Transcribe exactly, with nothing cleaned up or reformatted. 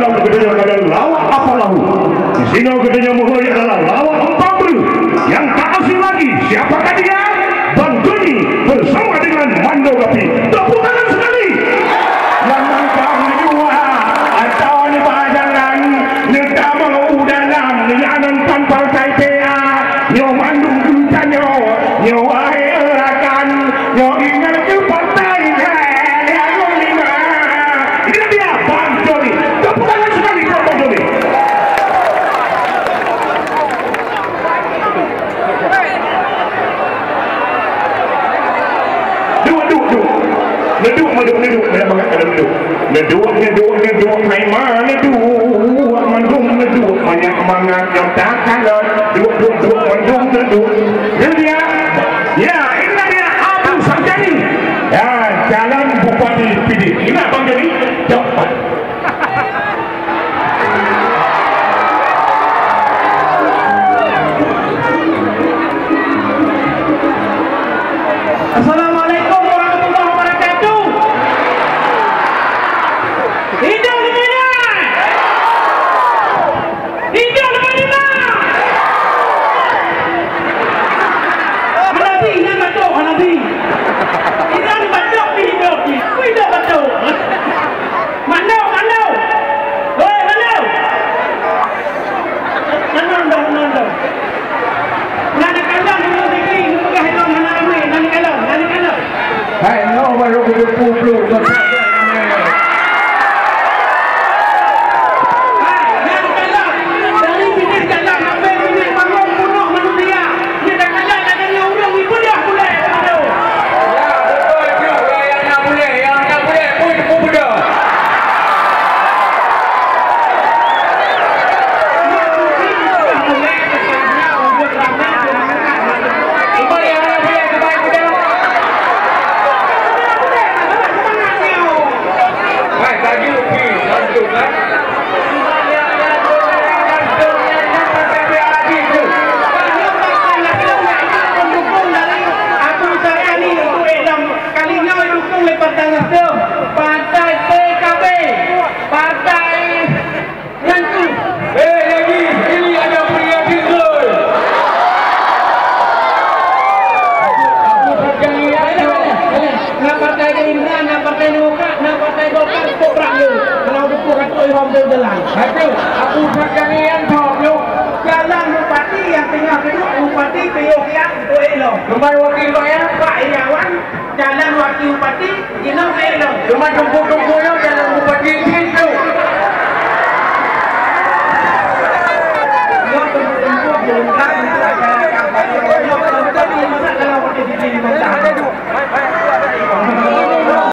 Geutanyoe ka lawak apa lahu? Disinoe geutanyoe meuhôi adalah lawak empat breuh. Nyang tak asing lagi, siapakah dia? Bang Joni bersama dengan Mando Gapi. Tepuk tangan sekali. Nyang mantong jua, atau ni bajalan, neutamong u dalam, nyan nonton partai P A. Nyoe mandum geutanyoe, nyoe wahé rakan, nyoe ingat keu partai hai, hai lima. Ini dia Bang Joni. Tepuk tangan sekali buat Bang Joni. Duek, duek, duek. Neuduek, neuduek, neuduek. Banyak bangat kalau neuduek. Neuduek, neuduek, neuduek, hai ma neuduek, mandum neuduek, banyak mangat nyang takalon. Duek, duek, duek, mandum neuduek. Dia, dia. Ya, inilah dia Abu Sarjani. Ya, calon Bupati Pidie. Ingat Bang Joni? Jawab. Assalamualaikum warahmatullahi wabarakatuh. Hidup Geumilang! Hidup Geumilang! Hanabi, nyan batuk, Hanabi. Inan batuk pih hidup jih. Hidup batuk. Mandum, mandum. Hoi, mandum. Mandum, mandum, mandum. Hana kalon ureueng siki, geupeugah lom hana ramé, hana kalon, hana kalon. Hai, nyoe baru geuteupeue pluek. Hai, hana kalon. Dari binéh jalan sampai binéh bangun bunuh manusia. Nyoe takalon lagèe nyoe ureueng ipeugah bulèe. Ya, beutôi jih, ureueng nyang na bulèe, nyang na bulèe pun teupeue beudôh. Kali nyoe dukung lé Partai Nasdem, Partai P K B, Partai Nyan tu. Eh, lagi, ini ada pria tinggal. Na Partai Gerindra, na Partai Demokrat, na Partai Golkar, kok brat nyoe. Kalau dukung Datuk Irham Abdul Jalan. Aduh, Abu Bakar Ian Thok nyoe. Jalan bupati nyang teungoh keudok, Bupati Tiyuh Kiat, Teungku Elo. Kembali wakil rakyat. Pak Irawan, jalan wakil bupati, Inoe ka ilôn. Cuma teungku-teungku